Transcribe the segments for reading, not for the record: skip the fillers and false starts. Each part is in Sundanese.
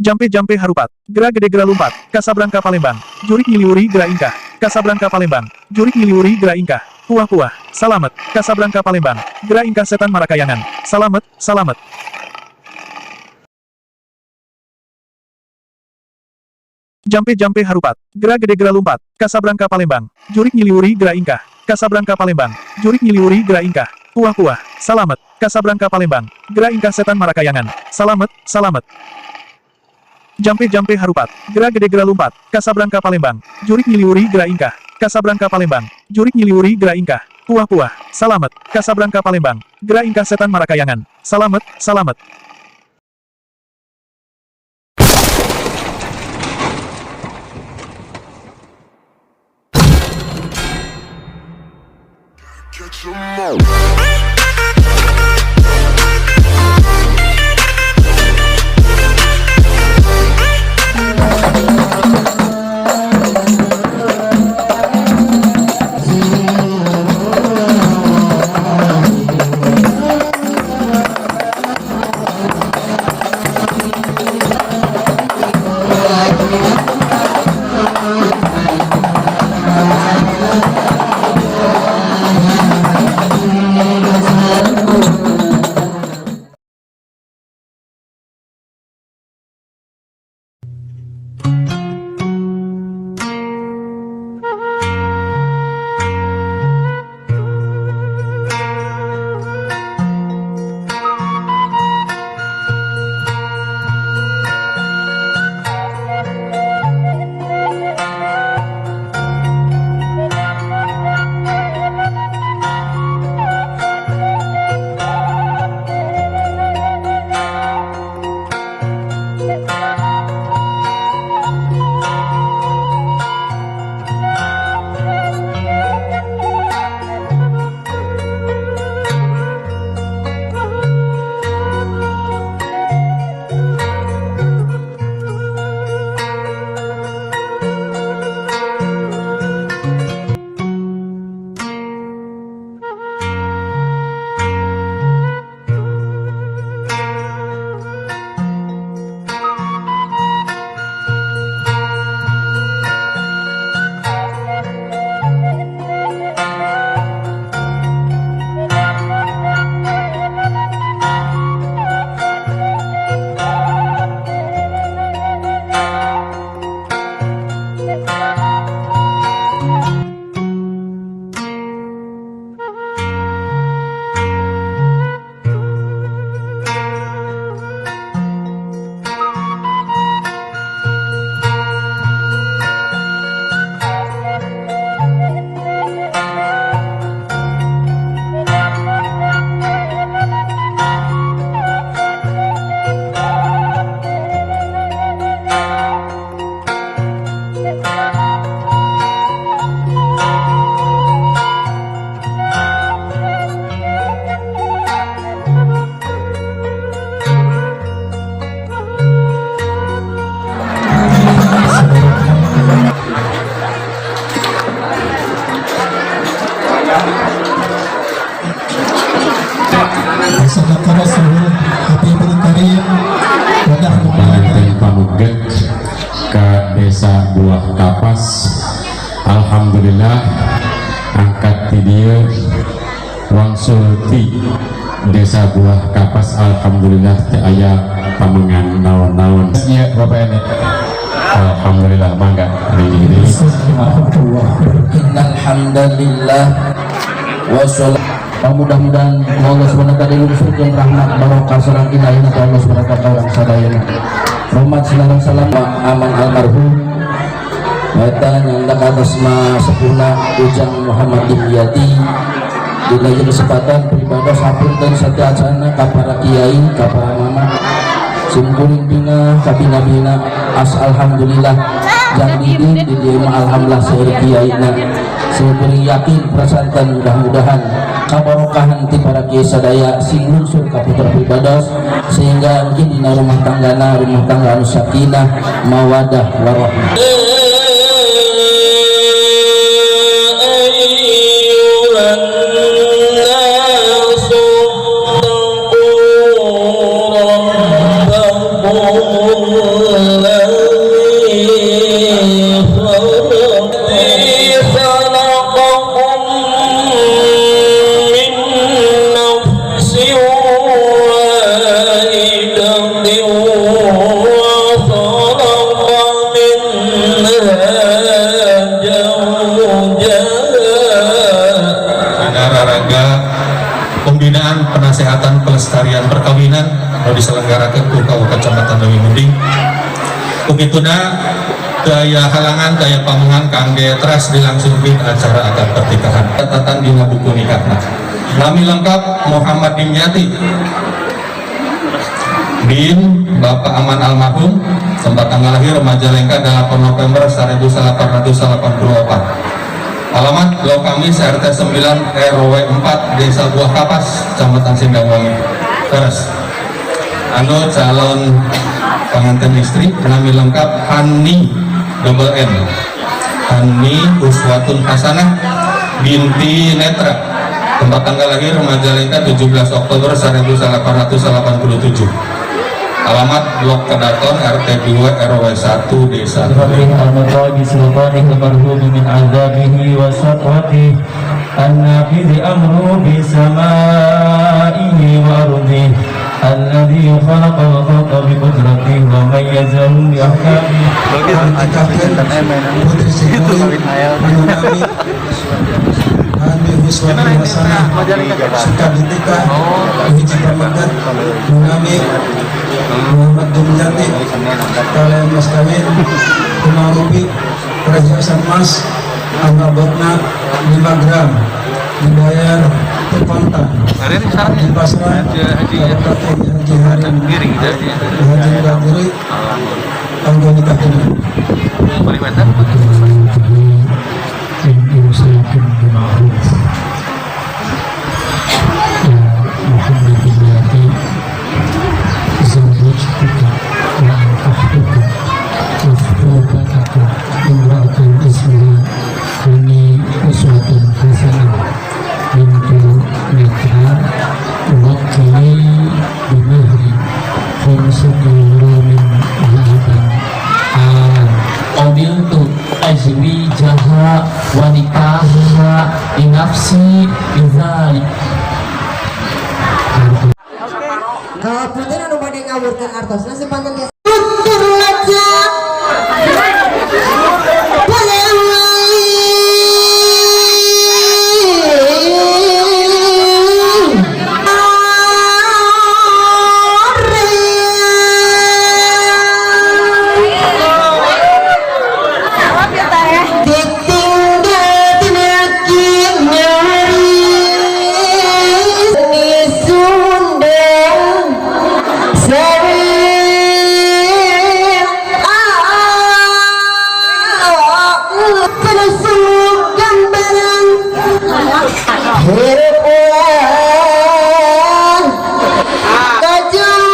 Jampe-jampe harupat. Gera gede gera lumpat. Kasabrangka Palembang. Jurik nyiliwuri gera ingkah. Kasabrangka Palembang. Jurik nyiliwuri gera ingkah. Puah-puah. Salamet. Kasabrangka Palembang. Gera ingkah setan marakayangan. Salamet, salamet. Jampe-jampe harupat. Gera gede gera lumpat. Kasabrangka Palembang. Jurik nyiliwuri gera ingkah. Kasabrangka Palembang. Jurik nyiliwuri gera ingkah. Puah-puah. Salamet. Kasabrangka Palembang. Gera ingkah setan marakayangan. Salamet, salamet. Jampe-jampe harupat. Gera gede gera lumpat. Kasabrangka Palembang. Jurik nyiliwuri gera ingkah. Kasabrangka Palembang. Jurik nyiliwuri gera ingkah. Puah-puah. Salamet. Kasabrangka Palembang. Gera ingkah setan marakayangan. Salamet, salamet. Catch 'em all. صدق رسول الحبيب الكريم ونحن Pengantin Pamuget ke Desa Buah Kapas. Alhamdulillah angkat ti dieu wangsul ti Desa Buah Kapas, alhamdulillah teu aya pamengan naon-naon. Iya, Bapak ini. Alhamdulillah, mangga ini. إن الحمد لله والصلاة. Mudah-mudahan Allah Subhanahu wa taala dilungsurkeun rahmat barokah sareng ilahina ka Allah Subhanahu wa taala urang sadayana. Hormat salam salam aman almarhum eta nyandak atas ma sepuhna Ujang Muhammad Dimyati. Dina ieu kesempatan pribados hapunten sateuacana ka para kiai, ka para mama, simkuring bina kabina-bina as alhamdulillah jang didin di dieu mah, alhamdulillah seueur kiaina. Simkuring yakin prasantan mudah-mudahan kabarokahan ti para kiai sadaya sing lungsur ka putra pribados sehingga mungkin dina rumah tanggana rumah tangga anu sakinah, mawadah, warahmah. أيها الناس اتقوا ربكم. Pembinaan Penasehatan Pelestarian Perkawinan nu diselenggarakan ku Kecamatan Leuwimunding. Begituna daya halangan, daya pamungan kangge teras dilangsungkeun acara akad pernikahan. Catatan dina buku nikahna. Nami lengkap Muhammad Dimyati bin Bapak Aman almarhum, tempat tanggal lahir Majalengka 8 November 1884. Alamat Lokamis RT 9 RW 4 Desa Buah Kapas, Kecamatan Sindangwangi. Terus anu calon pengantin istri, nami lengkap Hani double N, Hani Uswatun Hasanah binti Netra, tempat tanggal lahir Majalengka 17 Oktober 1887, alamat Blok Kedaton RT 2 RW 1 Desa المطاج سلطانه المرهوب من عذابه وسطوته النافذ أمره بسمائه وأرضه الذي خلق الخلق بقدرته وميزهم بأحكامه. Nikahkeun putri simkuring anu nami Hani Huswati Hasanah suka ditikah hiji pamegat nu nami Muhammad Dumyati kalayan mas kawin kumarupi perhiasan emas anu bobotna 5 gram, dibayar teu kontan di pasrah ka Haji Harim Haji Mudadiri kanggo nikahkeun. من إمساك بمعروف. يا محمد دمياطي، زوجتك وأنكحتك مخطوبتك امرأة اسمها هني أسوة حسنة بنت نترا، موكلي بمهر 5 غرام ذهبا حالا. قبلت تزويجها ونكاحها لنفسي بذلك. Kalau punten anu bade ngawurkeun artosna sepanten tiasa. Tutur lajak. Ditinggal tina nyari ni Sunda Sari. Penusuk gambaran hirup ulah kajeng.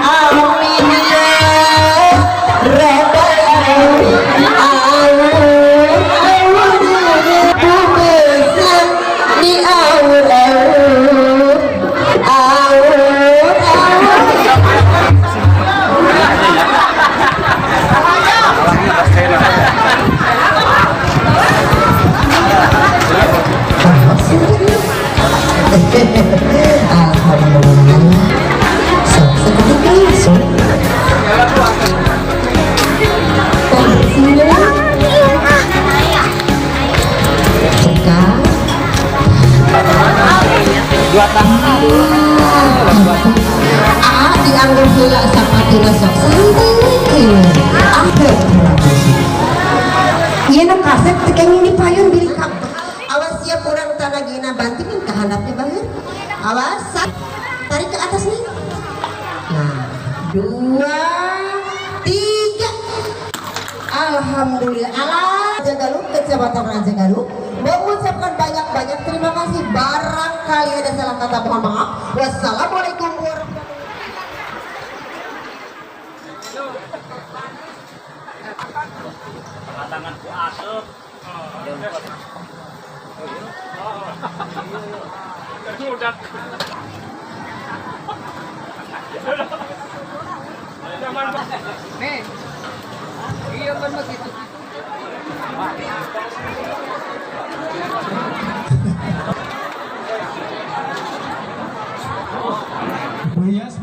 Amin ya Rabbal alamin. Pumesan di awur-awur awur awur. Alhamdulillah. Sok seperti itu. Bismillah. Buka. Ah, dianggap heula sapatuna, sok santai we kieu. Ah, ieu nu kasep teu kenging dipayun bilih ka. Awas siap urang tanagina bantingin ka handapnya banget. Awas, tarik ke atas nih. Nah, dua, tiga. Alhamdulillah. Allah Rajagaluh, Kecamatan Rajagaluh mengucapkan banyak-banyak terima kasih. Barangkali ada salah kata, mohon maaf. Wassalamualaikum warahmatullahi. Hias.